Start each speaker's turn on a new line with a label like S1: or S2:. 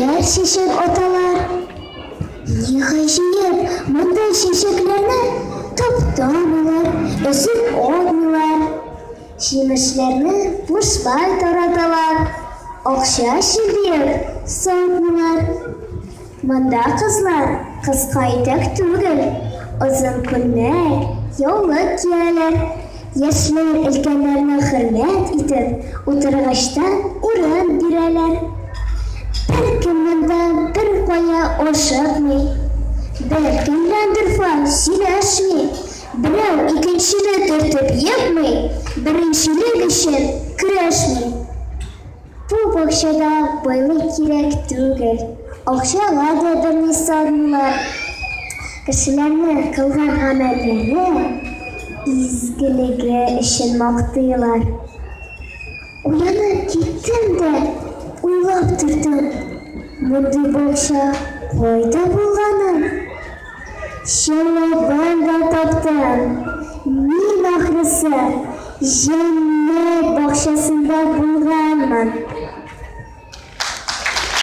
S1: Гөлләр чәчәк аталар. Ни гаҗәеп, монда чәчәкләрне таптамыйлар, өзеп атмыйлар. Җимешләрне бушлай тараталар, акча чөеп сатмыйлар. Монда кызлар кыска итәк түгел, озын күлмәк, яулык кияләр. Яшьләр өлкәннәрне хөрмәт итеп, утыргычтан урын бирәләр. Беркем монда беркая ашыкмый, беркем белән дорфа сөйләшми, берәү икенчене төртеп екмый, беренчелек өчен көрәшми. Бу бакчада байлык кирәк түгел, акчага да берни санмыйлар. Кешеләрне кылган гамәлләре, изгелеге өчен мактыйлар. Уянып киттем дә, уйлап тордым, мондый бакча кайда булганын? Җавабын да таптым. Мин, ахрысы, җәннәт бакчасында булганмын.